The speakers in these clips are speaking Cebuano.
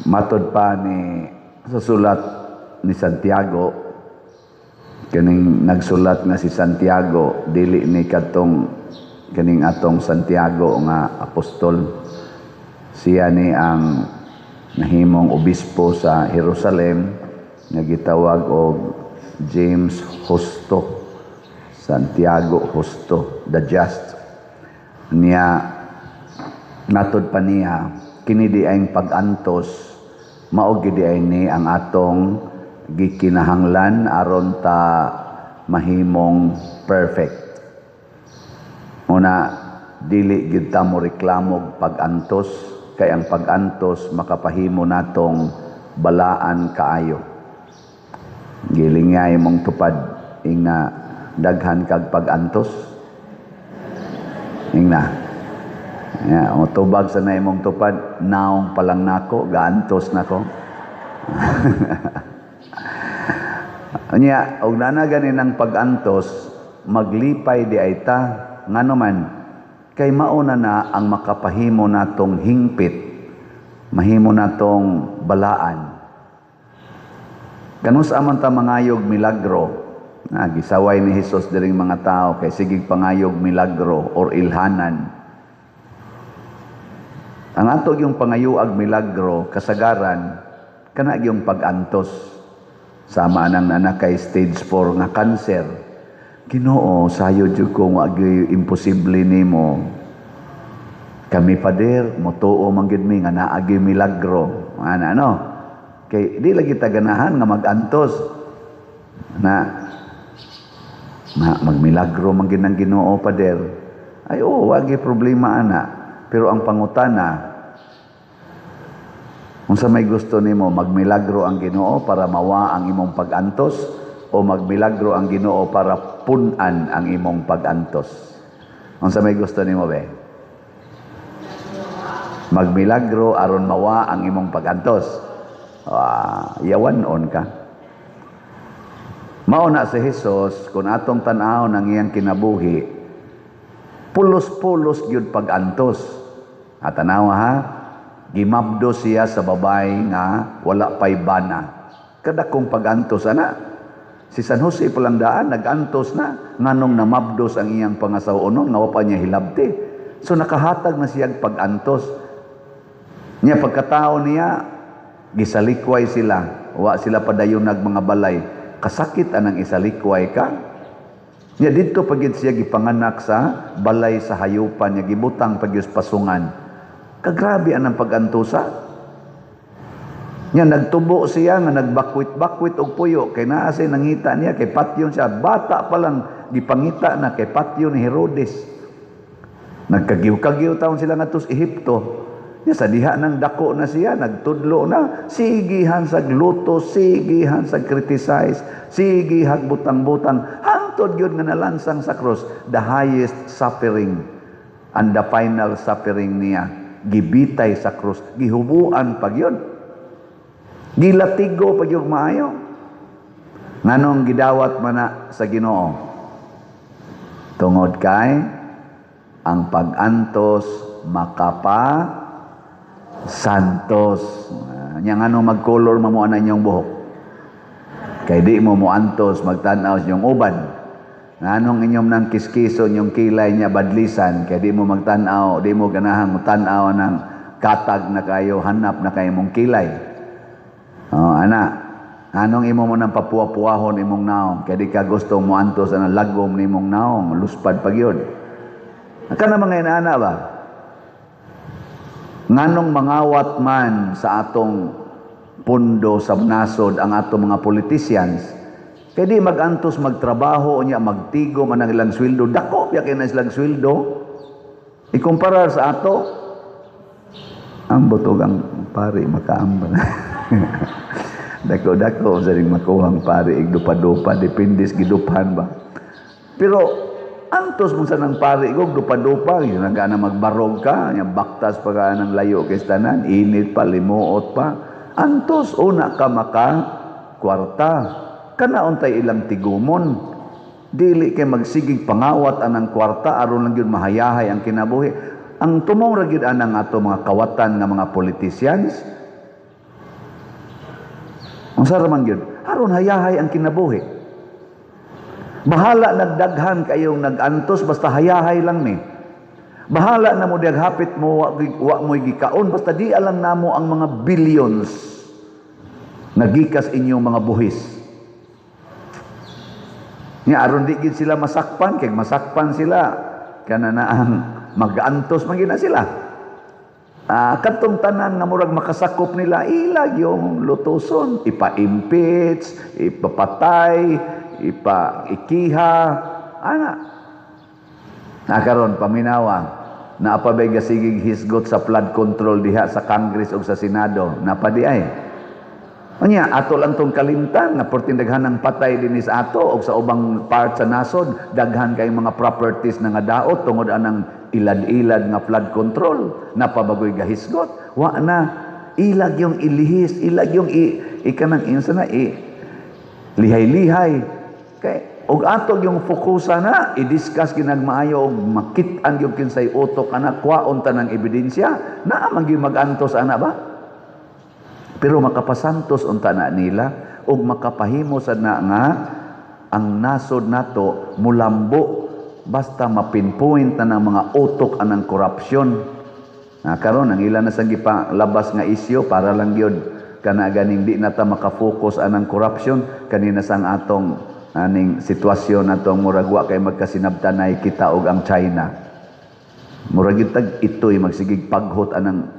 Matod pa ni sa sulat ni Santiago, kining nagsulat nga si Santiago dili ni kadtong kining atong Santiago nga apostol. Siya ni ang nahimong obispo sa Jerusalem nga gitawag og James Justo. Santiago Justo, the Just. Niya matod pa niya, kini di ay pag-antos, mao gid ay ni ang atong gikinahanglan aron ta mahimong perfect. Una, dili gyud ta mo reklamo pag-antos, kay ang pag-antos makapahimo natong balaan kaayo. Giling nga imong tupad ingna daghan kag pag-antos. Ingna. Ya, o tubag sa na imong tupad, naong pa lang nako, gaantos nako. Anya, og nana gani ng pag-antos, maglipay di ay ta, ngano man, kay mauna na ang makapahimo natong hingpit, mahimo natong balaan. Kanus aman ta mangayog milagro, na gisaway ni Hesus diring mga tao kay sigig pangayog milagro or ilhanan. Ang ato yung pangayuag milagro, kasagaran, kana yung pag-antos. Sama nang nana kay stage 4 nga cancer. Ginoo, sayo jud ko wa gyud imposible nimo. Kami pader, motuo man gyud mi nga naa gyud milagro. Ana ano? Kay di lagi ta ganahan nga mag-antos. Na, na magmilagro man gyud ang Ginoo, pader. Ay oo, wa gyud problema ana. Pero ang pangutana, unsa may gusto nimo, magmilagro ang Ginoo para mawa ang imong pag-antos o magmilagro ang Ginoo para pun-an ang imong pag-antos? Unsa may gusto nimo be? Magmilagro aron mawa ang imong pag-antos. Ah, yawan on ka. Mao na si Jesus, kung atong tan-awon ang iyang kinabuhi, pulos-pulos gyud pag-antos. At tanawa ha, gimabdo siya sa babay nga wala pay bana. Kadakong pag-antos ana. Si San Jose palang daan nag-antos na nganong namabdos ang iyang pangasaw-onon nga wa pa niya hilabti. So nakahatag na siya pag-antos. Niya pagkatao niya gisalikway sila, wa sila padayunag mga balay. Kasakit anang isalikway ka. Nya didto pagid siya gipanganak sa balay sa hayupan, nya gibutang pagyus pasungan. Kagrabe anang pag-antosa. Nya nagtubo siya nga nagbakwit-bakwit og puyo kay naa siya nangita niya kay patyon siya, bata pa lang gipangita na kay patyon ni Herodes. Nagkagiw-kagiw taon sila ngadto sa Ehipto. Nya sa diha nang dako na siya, nagtudlo na, sigihan sa luto, sigihan sa criticize, sigihag butang-butang, hangtod gyud nga nalansang sa cross, the highest suffering and the final suffering niya, gibitay sa cross, gihubuan pag yun. Gilatigo pag yun maayo. Nganong gidawat man na sa Ginoo? Tungod kay ang pag-antos makapa santos. Nya ngano magkolor mamo ana inyong buhok? Kay di mo moantos magtan-aw sa inyong uban. Nganong inyong nang kiskiso inyong kilay niya badlisan, kay di mo magtan-aw, di mo ganahan mo tan-aw ng katag na kayo, hanap na kayo mong kilay. Oh, ana, anong imo mo nang papuwa-puwahon imong naong, kay di ka gusto mo antos ang lagom nimong naong, luspad pag yun. Kana mga inaana ba? Nganong mangawat man sa atong pundo sa nasod ang atong mga politicians, kay di magantos magtrabaho niya, magtigo man ang ilang sweldo, dako biya kay na silang sweldo ikumpara sa ato. Ang butog ang pari makaambal. Dako-dako sa ring makuhang pari igdupa-dupa, depende sa giduphan ba. Pero antos mo sa nang pari ko dupa-dupa, yun ang gana magbarog ka, yung baktas pa ka ng layo kay tanan, init pa, limuot pa. Antos una ka maka kwarta. Kana untay ilang tigumon. Dili kay magsigig pangawat anang kwarta aron lang gyud mahayahay ang kinabuhi. Ang tumong ra gyud anang ato mga kawatan nga mga politicians, Unsa ra man gyud? Aron hayahay ang kinabuhi. Bahala nagdaghan kayong nagantos, basta hayahay lang ni. Bahala na mo hapit mo wa mo'y gikaon, basta di alang namo ang mga billions nagikas inyong mga buhis. Nya aron di gid sila masakpan, kay masakpan sila kana na ang magantos man gid na sila. Katong tanan nga murag makasakop nila, ilag yung lutuson, ipa-impeach, ipapatay, ipa-ikiha, ana. Nakaron paminawa, naapabay gasigig hisgot sa flood control diha sa Congress o sa Senado, napadi ay. Unya, ato lang tong kalimtan nga perting daghan ng patay dinhi sa ato og sa ubang part sa nasod, daghan kay mga properties na nga daot tungod anang ilad-ilad nga flood control, napabagoy gahisgot. Wa na ilag yung ilihis, ilag yung i, ikanang insa na i lihay-lihay. Kay og ato yung fokusa na i-discuss ginagmaayo og makit-an yung kinsay utok ana, kwaon tanang ebidensya, naa man gyud magantos ana ba? Pero makapasantos unta na nila ug makapahimo sad na nga ang nasod nato mulambo basta mapinpoint na ng mga utok anang korupsyon. Na karon ang ila na sa gipalabas nga isyu para lang gyud kana ganing di na ta makafocus anang korupsyon kanina sang atong aning sitwasyon natong murag wa kay magkasinabtanay kita og ang China. Murag gyud tag itoy magsigig paghot anang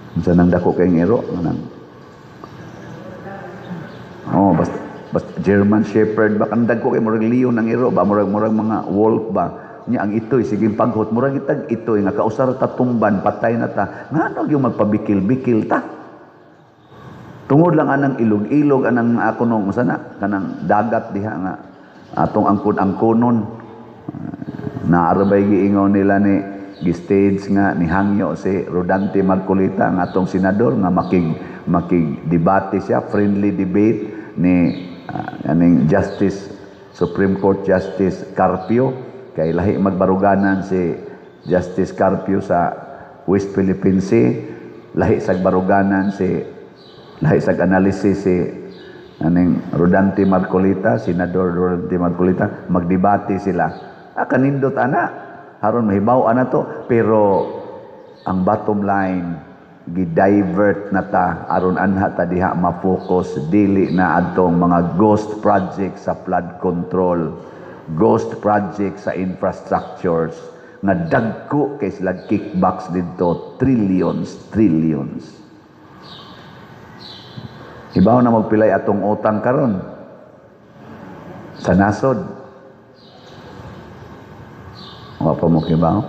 unsa nang dako kay ero anang oh basta, basta German Shepherd ba kan dagko kay murag leon ang ero ba, murag murag mga wolf ba. Nya ang itoy sige paghot murag itag itoy nga kausar ta tumban patay na ta, ngano gyud magpabikil-bikil ta? Tungod lang anang ilog-ilog anang ako nung unsa na kanang dagat diha nga atong angkon-angkonon. Naarabay giingon nila ni gi-stage nga ni hangyo si Rodante Marcoleta ang atong senador nga makig makig-debate siya, friendly debate ni aning Justice Supreme Court Justice Carpio, kay lahi magbaruganan si Justice Carpio sa West Philippine Sea, lahi sag baruganan si lahi sag analysis si aning Rodante Marcoleta, Senador Rodante Marcoleta, magdebate sila. Kanindot ana haron mahibaw ana to, pero ang bottom line gi-divert na ta aron anha ta diha ma-focus, dili na adtong mga ghost project sa flood control, ghost project sa infrastructures nga dagko kay sila kickbacks didto, trillions, trillions. Hibaw na magpilay atong utang karon sa nasod. Wa pa mo kibaw?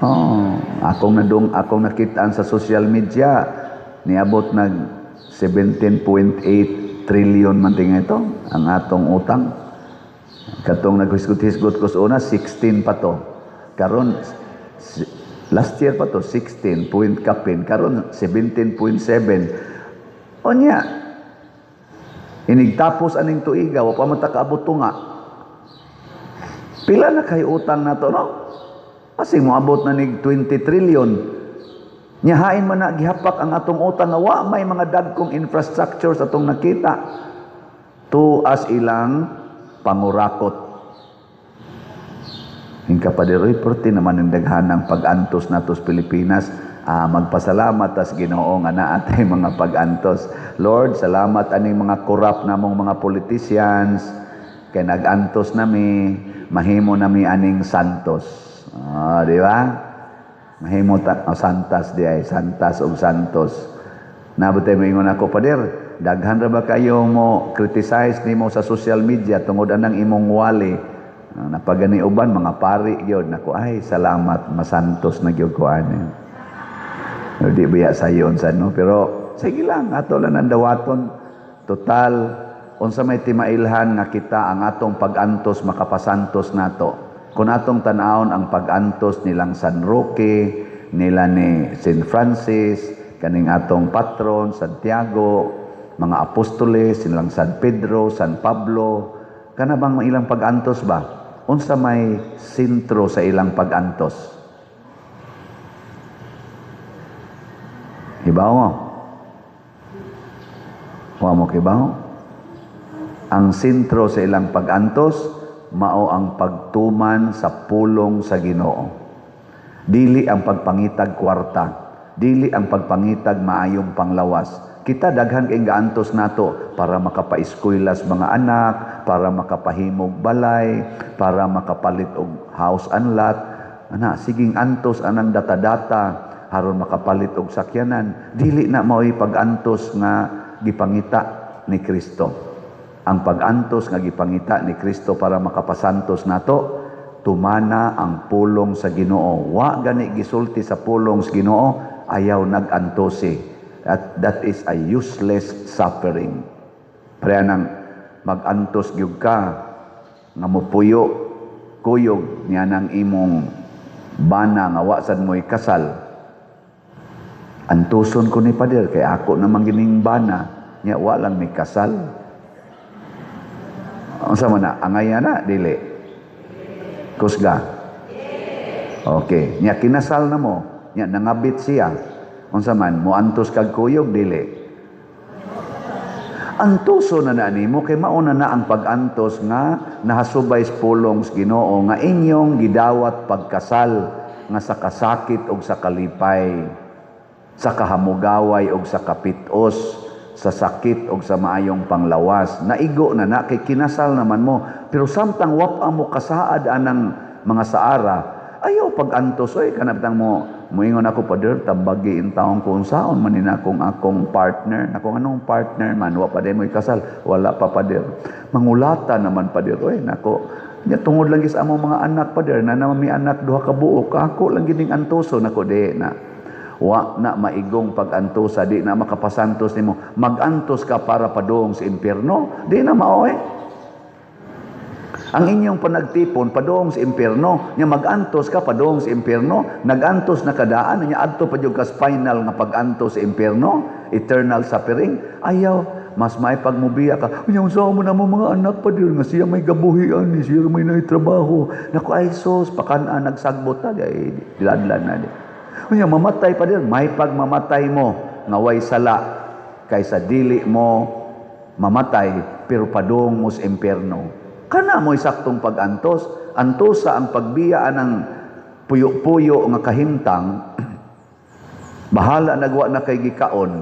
Oh, akong nadung akong nakitaan sa social media niabot nag 17.8 trillion man tinga ito ang atong utang. Katong naghisgot-hisgot ko sa una 16 pa to. Karon last year pa to 16 point kapin, karon 17.7. Onya inigtapos aning tuiga wa pa man ta kaabot tunga. Pila na kay utang nato, no? Kasi moabot na nig 20 trillion. Nyahain man na gihapak ang atong utang nga wa may mga dagkong infrastructures atong nakita. Tuas ilang pangurakot. Hingka pa diroy, perti naman ang daghanang pag-antos nato sa Pilipinas. Magpasalamat tas Ginoo nga naa tay mga pag-antos. Lord, salamat aning mga corrupt namong mga politicians kay nag-antos nami, mahimo nami aning santos. Di ba? Mahimo ta oh, santas di ay santas og santos. Nabutay moingon ako, pader, daghan ra ba kayo mo criticize nimo sa social media tungod anang imong wali? Napagani uban mga pari gyud nako, ay salamat masantos na gyud ko ani. Pero di biya sayon sa no, pero sige lang ato lang ang dawaton. Total unsa may timailhan nga kita ang atong pag-antos makapasantos nato. Kung atong tan-awon ang pag-antos nilang San Roque, nila ni Saint Francis, kaning atong patron Santiago, mga apostoles, silang San Pedro, San Pablo, kana bang ilang pag-antos ba? Unsa may sentro sa ilang pag-antos? Hibaw mo? Wa mo kibaw? Ang sentro sa ilang pag-antos mao ang pagtuman sa pulong sa Ginoo. Dili ang pagpangitag kwarta, dili ang pagpangitag maayong panglawas. Kita daghan kay gaantos nato para makapaeskuylas mga anak, para makapahimog balay, para makapalit og house and lot. Ana, siging antos anang data-data aron makapalit og sakyanan. Dili na mao'y pag-antos nga gipangita ni Kristo. Ang pag-antos nga gipangita ni Kristo para makapasantos nato, tumana ang pulong sa Ginoo. Wa gani gisulti sa pulong sa Ginoo, ayaw nag-antosi. That is a useless suffering. Pareha nang mag-antos gyud ka nga mopuyo kuyog niya nang imong bana nga wa sad mo'y kasal. Antuson ko ni pader kay ako namang gining bana nya wa lang may kasal. Unsa man na angay na dili? Kusga. Okay, nya kinasal na mo, nya nangabit siya. Unsa man moantos kag kuyog dili? Antuso na na nimo kay mauna na ang pag-antos nga nahasubay sa pulong sa Ginoo nga inyong gidawat pagkasal nga sa kasakit og sa kalipay, sa kahamugaway og sa kapitos, sa sakit og sa maayong panglawas. Naigo na na kay kinasal naman mo, pero samtang wap mo kasaad anang mga saara, ayaw pag-antos oy. Kanabtang mo moingon ako, "Pader, tambagi in taong ko unsaon man ni akong akong partner." Nako, anong partner man? Wa pa mo'y kasal. "Wala pa, pader." "Mangulata naman, pader, oy." Nako, nya tungod lang gis among mga anak, pader, na naman may anak duha ka buok, ako lang gining antoso. Nako, di na. Wa na maigong pag-antosa, di na makapasantos nimo. Mag-antos ka para padung sa impierno, di na mao eh. Ang inyong panagtipon padung sa impierno, nya mag-antos ka padung sa impierno, nag-antos na kadaan, nya adto pa jud ka final nga pag-antos sa impierno, eternal suffering. Ayaw, mas may pagmubiya ka. "Unya unsa mo na mo mga anak pa dir nga siya may gabuhian ni siya may trabaho." Naku, ay sus, pakan-an nagsagbot ta di diladlan na di. Unya mamatay pa dir, may pagmamatay mo nga way sala kaysa dili mo mamatay pero padung mo sa impierno. Kana mo'y saktong pag-antos. Antosa ang pagbiya ng puyo-puyo nga kahimtang, bahala nagwa na kay gikaon.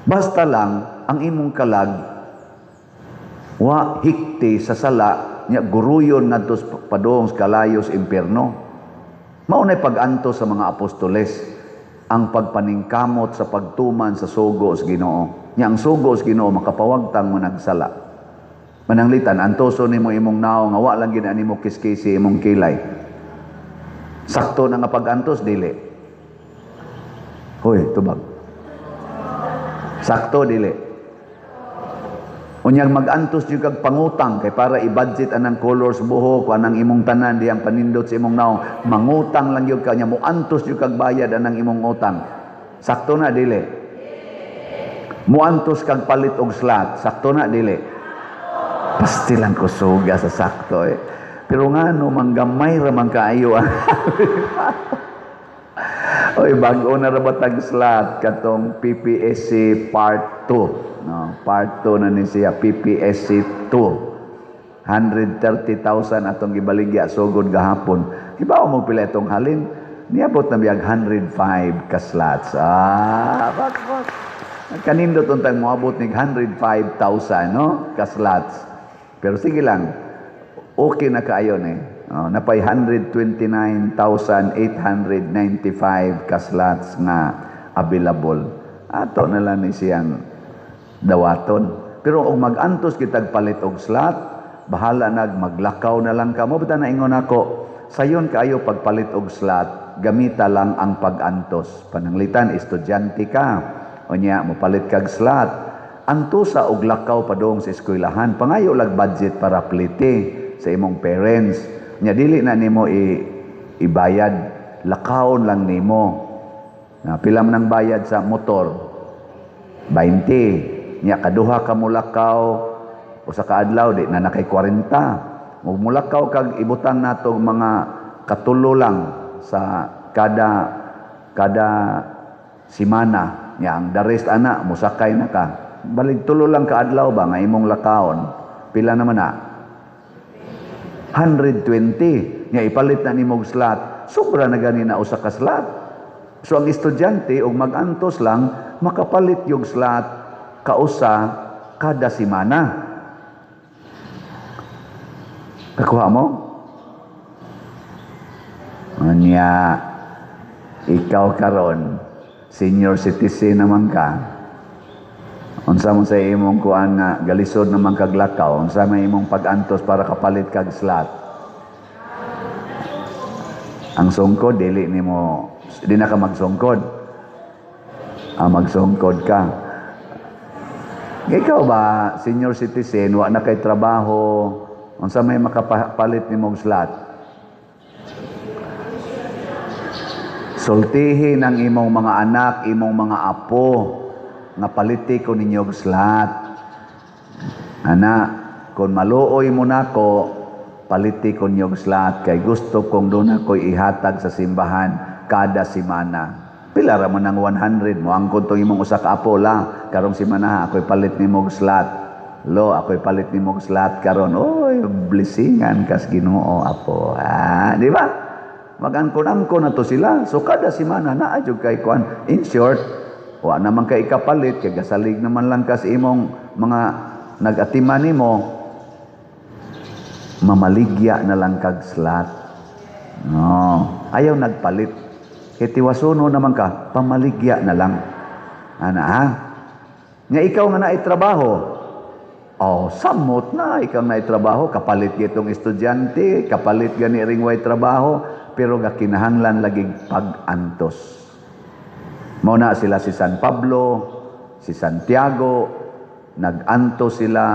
Basta lang ang imong kalag wa hikti sa sala nya guruyon ngadto padung sa kalayo sa impierno. Mao nay pag-antos sa mga apostoles, ang pagpaningkamot sa pagtuman sa sugo sa Ginoo. Nya ang sugo sa Ginoo makapawagtang mo nagsala. Mananglitan, antoso nimo imong naong nga wa lang gid nimo kiskisi imong kilay. Sakto na nga pag-antos dili? Hoy, tubag. Sakto dili? Unyang mag-antos jud kag pangutang kay para i-budget anang colors buhok, anang imong tanan diyang panindot sa imong naong, mangutang lang gyud ka nya moantos jud kag bayad anang imong utang. Sakto na dili? Muantos kag palit og slot, sakto na dili? Pasti lang kusuga sa sakto eh. Pero nga no, manggamay ra man kaayo. Oy, bag-o na ra ba tag slot katong PPSC Part 2. No, Part 2 na ni siya, PPSC 2. 130,000 atong gibaligya sugod gahapon. Hibaw mo pila itong halin? Niabot na biyag 105 ka slots. Ah, bak bak. Kanindot untang moabot nig 105,000, no, ka slots. Pero sige lang, okay na kaayo ni. Oh, napay 129,895 ka slots nga available. Ato na lang ni siyang dawaton. Pero og mag-antos kitag palit og slot, bahala nag maglakaw na lang ka mo. Basta naingon ako, sayon kaayo pagpalit og slot, gamita lang ang pag-antos. Pananglitan, estudyante ka. Unya, mopalit kag slot. Antosa og lakaw padung sa eskwelahan. Pangayo lag budget para plite sa imong parents. Nya dili na nimo ibayad, lakawon lang nimo. Na pila man ang bayad sa motor? 20. Nya kaduha ka molakaw usa ka adlaw, di na nakay 40. Ug molakaw kag ibutang nato mga katulo lang sa kada kada Simana nya ang the rest ana musakay na ka. Balig tulo lang ka adlaw ba nga imong lakawon, pila naman na? 120. Nya ipalit na nimo og slot, sobra na gani na usa ka slot. So ang estudyante og magantos lang, makapalit yung slot kausa kada semana. Kakuha mo? Anya, ikaw karon, senior citizen naman ka. Unsa mo sa imong kuan nga galisod naman kag lakaw, unsa may imong pag-antos para kapalit kag slot? Ang sungkod dili nimo, di na ka magsungkod. Ah, magsungkod ka. Ikaw ba, senior citizen, wa na kay trabaho, unsa may makapalit nimong slot? Sultihin ang imong mga anak, imong mga apo, nga paliti ko ninyo og slot. Ana, kung maluoy mo nako, paliti ko ninyo og slot, kay gusto kong doon ako'y ihatag sa simbahan kada semana. Pila ra man ang 100 mo, ang tong imong usa ka apo la, karong semana ako'y palit nimo og slot. Lo, ako'y palit nimo og slot karon. Oy, blessingan kas Ginoo apo. Ah, di ba? Mag-angkon-angkon na to sila. So kada semana naa jud kay kuan. In short, wa naman kay ikapalit kay gasalig naman lang kas imong mga nag-atiman nimo, mamaligya na lang kag slot. No, ayaw nagpalit. Kay tiwasuno naman ka, pamaligya na lang. Ana ha? Nga ikaw nga naay trabaho, oh, samot na ikaw naay trabaho, kapalit gitong estudyante, kapalit gani ring way trabaho, pero gakinahanglan lagi pag-antos. Mao na sila si San Pablo, si Santiago, nag-antos sila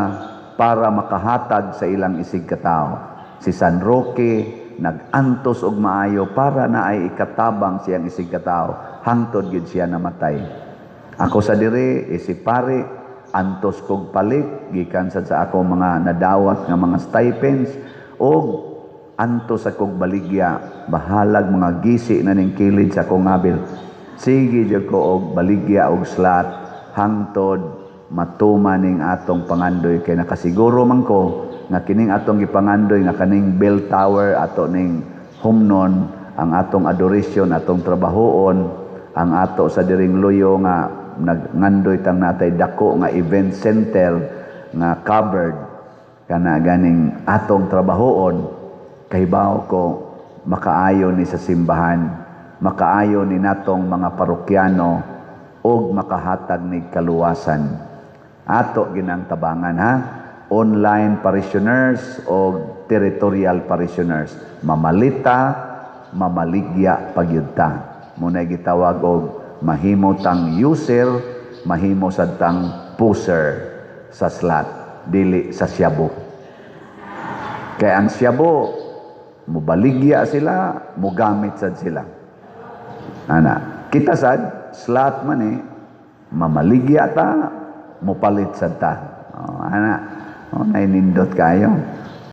para makahatag sa ilang isig katao. Si San Roque, nag-antos og maayo para na ay ikatabang siyang isig katao, hangtod gyud siya namatay. Ako sa dire, isip pare, antos kog palit gikan sad sa ako mga nadawat nga mga stipends og antos akong baligya, bahalag mga gisi na ning kilid sa akong ngabil. Sige jud ko og baligya og slot hangtod matuma ning atong pangandoy, kay nakasiguro man ko nga kining atong gipangandoy nga kaning bell tower ato ning humnon ang atong adoration, atong trabahoon, ang ato sa diring luyo nga nagngandoy tang natay dako nga event center nga covered kana ganing atong trabahoon. Kahibaw ko makaayo ni sa simbahan, makaayo ni natong mga parokyano og makahatag ni kaluwasan. Ato ginang tabangan ha, online parishioners og territorial parishioners, mamalita, mamaligya pagyud ta. Muna'y gitawag og mahimo tang user, mahimo sad tang pusher sa slot, dili sa siyabo. Kaya ang siyabo, mubaligya sila, mugamit sad sila. Ana, kita sad, slot man mamaligya ta, mupalit sad ta. Oh, ana, oh, nainindot kayo.